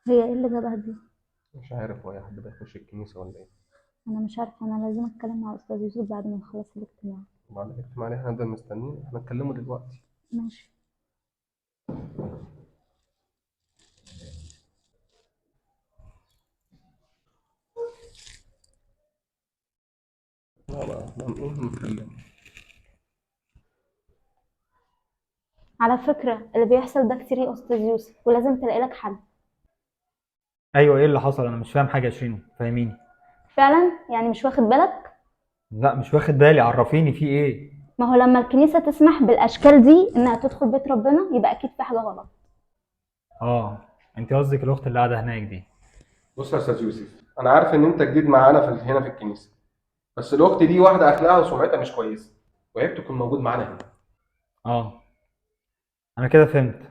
هي ايه اللي جابها دي؟ مش عارف هو اي حد بيخش الكنيسة ولا ايه. انا مش عارفه، انا لازم اتكلم مع استاذ يوسف بعد ما نخلص الاجتماع. بعد الاجتماع احنا هنفضل مستنيين؟ احنا نكلمه دلوقتي. ماشي. لا بقى احنا هنقوم نتكلم. على فكرة اللي بيحصل ده كتير يا استاذ يوسف، ولازم تلاقي لك حل. ايوه، ايه اللي حصل؟ انا مش فاهم حاجة يا شيرين، فاهميني؟ فعلا يعني مش واخد بالك؟ لا مش واخد بالي، عرفيني في ايه؟ ما هو لما الكنيسة تسمح بالاشكال دي انها تدخل بيت ربنا يبقى اكيد في حاجة غلط. انت قصدك الاخت اللي قاعدة هناك دي؟ بص يا استاذ يوسف، انا عارف ان انت جديد معانا هنا في الكنيسة، بس الاخت دي واحدة اخلاقها وسمعتها مش كويسة، وعيب تكون موجود معانا هنا. انا كده فهمت.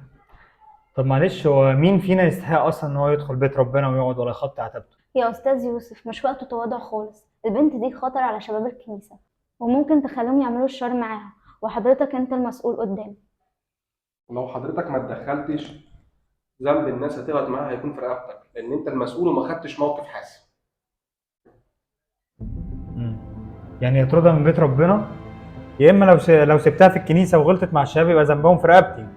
طب معلش، هو مين فينا يستحق اصلا ان هو يدخل بيت ربنا ويقعد ولا يخطي عتبته؟ يا استاذ يوسف مش وقت تواضع خالص، البنت دي خطر على شباب الكنيسة وممكن تخليهم يعملوا الشر معاها، وحضرتك انت المسؤول قدامي. ولو حضرتك ما اتدخلتش ذنب الناس هتغلط معاها هيكون في رقبتك، لان انت المسؤول وما خدتش موقف حاسم. يعني يطردها من بيت ربنا، يا اما لو سبتها في الكنيسة وغلطت مع الشباب يبقى ذنبهم في رقبتي.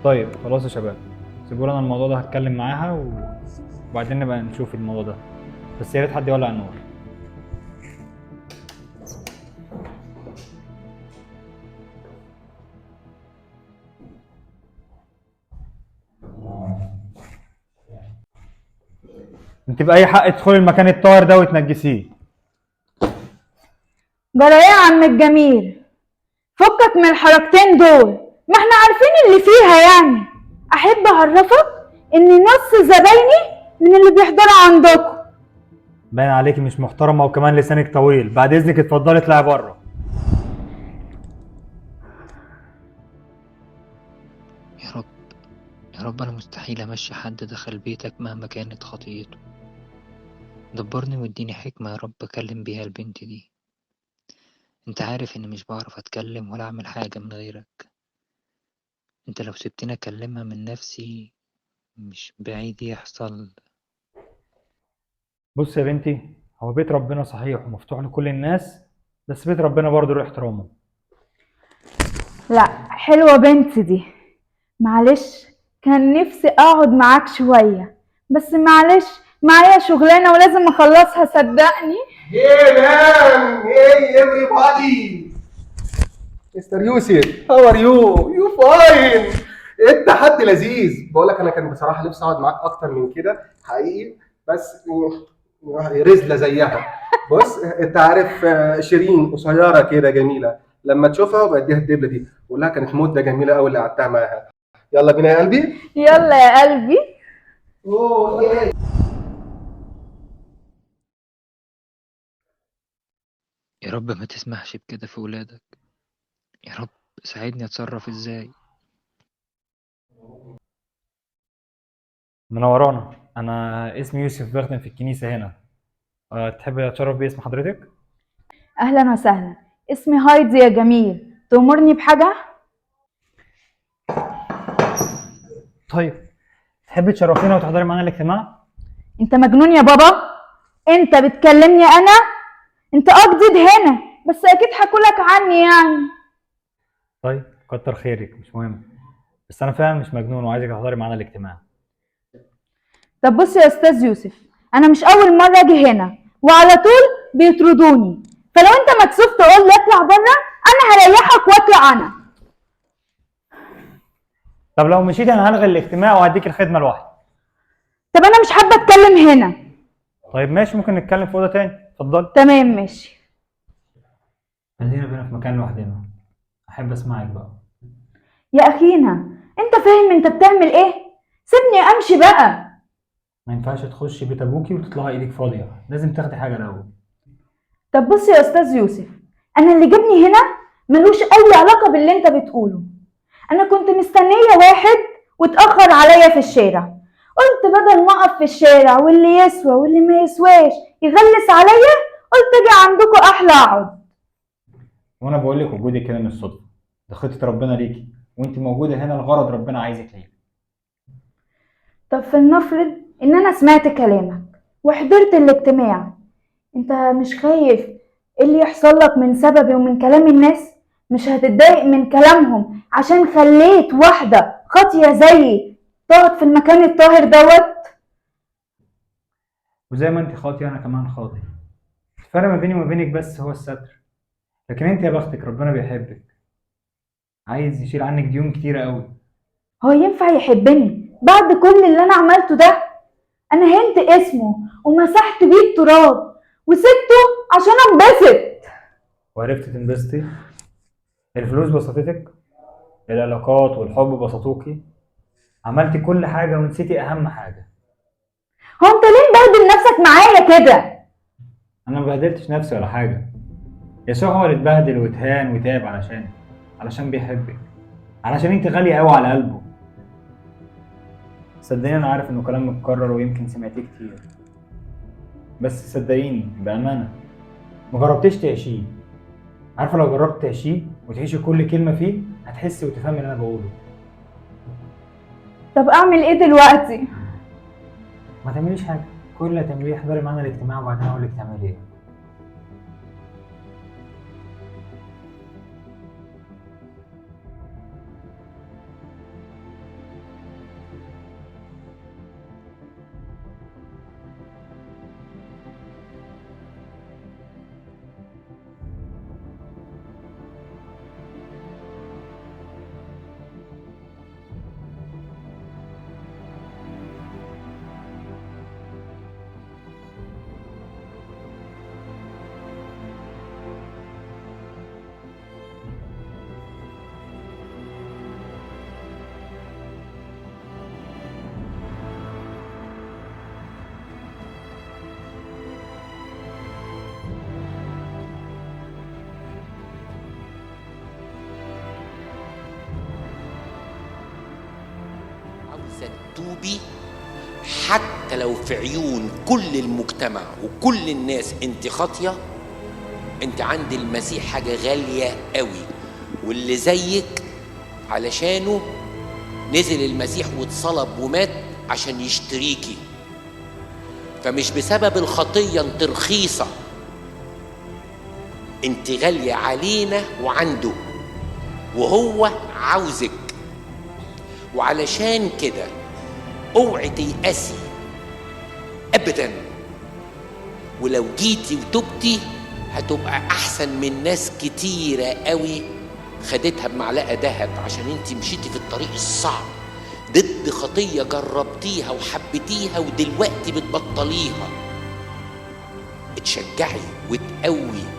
طيب خلاص يا شباب، سيبوا لنا الموضوع ده، هتكلم معاها وبعدين نبقى نشوف الموضوع ده، بس يا ريت حد يولع النور. انت بأي حق تدخلي المكان الطاهر ده وتنجسيه؟ جرى ايه يا عم الجميل؟ فكك من الحركتين دول، ما احنا عارفين اللي فيها يعني. احب اعرفك ان نص زبايني من اللي بيحضروا عندكم. باين عليكي مش محترمه وكمان لسانك طويل. بعد اذنك اتفضلي اطلعي بره. يا رب يا رب، انا مستحيل امشي حد دخل بيتك مهما كانت خطيته. دبرني واديني حكمه يا رب اكلم بيها البنت دي. انت عارف اني مش بعرف اتكلم ولا اعمل حاجة من غيرك. انت لو سبتني اكلمها من نفسي مش بعيد يحصل. بص يا بنتي، هو بيت ربنا صحيح ومفتوح لكل الناس، بس بيت ربنا برضه له احترامه. لا حلوة بنتي دي، معلش كان نفسي اقعد معاك شوية، بس معلش معايا شغلانة ولازم اخلصها صدقني. Hey man, hey everybody. مستر يوسف، how are you? You fine. انت حد لذيذ. بقول لك انا كان بصراحة نفسي اقعد معاك اكتر من كده حقيقي، بس رزلة زيها. بص انت عارف شيرين قصيرة كده جميلة، لما تشوفها بديها الدبلة دي بقول لها كانت مدة جميلة قوي اللي قعدتها معاها. يلا بينا يا قلبي. يلا يا قلبي. اوه يا رب ما تسمحش بكده في ولادك، يا رب ساعدني اتصرف ازاي. منورانا، انا اسمي يوسف بخدم في الكنيسة هنا. تحب اتشرف باسم حضرتك؟ اهلا وسهلا، اسمي هايدي يا جميل، تأمرني بحاجة؟ طيب تحبي تشرفينا وتحضري معانا الاجتماع؟ انت مجنون يا بابا، انت بتكلمني انا؟ انت جديد هنا بس اكيد حكولك عني يعني. طيب كتر خيرك، مش مهم، بس انا فعلا مش مجنون وعايزك تحضري معانا الاجتماع. طب بص يا استاذ يوسف، انا مش اول مرة اجي هنا وعلى طول بيطردوني، فلو انت مكسوف تقول لي اطلع بره انا هريحك واطلع انا. طب لو مشيت انا هلغي الاجتماع وهديك الخدمة لوحدي. طب انا مش حابة اتكلم هنا. طيب ماشي، ممكن نتكلم في اوضة تاني. اتفضل. تمام ماشي. خلينا بينا في مكان لوحدنا، احب اسمعك بقى. يا اخينا انت فاهم انت بتعمل ايه؟ سيبني امشي بقى. ما ينفعش تخشي بيت ابوكي وتطلعي ايدك فاضية، لازم تاخدي حاجة الاول. طب بص يا استاذ يوسف، انا اللي جابني هنا ملوش اي علاقة باللي انت بتقوله. انا كنت مستنيه واحد واتاخر عليا في الشارع، قلت بدل ما اقف في الشارع واللي يسوى واللي ما يسواش يغلس عليا، قلت اجي عندكم احلى اقعد. وانا بقول لك وجودك هنا مش صدفة، ده خطه ربنا ليكي، وانت موجودة هنا لغرض ربنا عايزك ليه. طب فلنفرض ان انا سمعت كلامك وحضرت الاجتماع، انت مش خايف اللي يحصل لك من سببي ومن كلام الناس؟ مش هتتضايق من كلامهم عشان خليت واحدة خاطية زيي تقعد في المكان الطاهر دوت؟ وزي ما انت خاطية انا كمان خاطي. الفرق ما بيني وما بينك بس هو الستر، لكن انت يا بختك ربنا بيحبك، عايز يشيل عنك ديون كتيرة قوي. هو ينفع يحبني بعد كل اللي انا عملته ده؟ انا هنت اسمه ومسحت بيه التراب وسبته عشان انبسط. وعرفت تنبسطي؟ الفلوس بسطتك، العلاقات والحب بسطوكي، عملتي كل حاجة ونسيتي أهم حاجة. هو انت ليه مبهدل نفسك معايا كده؟ أنا ما بهدلتش نفسي ولا حاجة، يسوع هو اللي اتبهدل واتهان وتعب علشانك، علشان بيحبك، علشان انت غالية قوي على قلبه. صدقيني أنا عارف إنه كلام متكرر ويمكن سمعتيه كتير، بس صدقيني بأمانة ما جربتيش تعيشيه. عارفة لو جربت تعيشيه وتعيشي كل كلمة فيه هتحسي وتفهمي اللي أنا بقوله. طب أعمل إيه دلوقتي؟ ما تعمليش حاجة، كل اللي هتعمليه احضري معانا الاجتماع وبعدين أقول لك تعملي إيه. توبي حتى لو في عيون كل المجتمع وكل الناس انت خاطيه، انت عند المسيح حاجة غالية قوي، واللي زيك علشانه نزل المسيح واتصلب ومات عشان يشتريكي. فمش بسبب الخطية انت رخيصة، انت غالية علينا وعنده، وهو عاوزك. وعلشان كده اوعي تيأسي ابدا، ولو جيتي وتوبتي هتبقى احسن من ناس كتيرة قوي خدتها بمعلقه ذهب، عشان انت مشيتي في الطريق الصعب ضد خطيه جربتيها وحبيتيها ودلوقتي بتبطليها. اتشجعي وتقوي.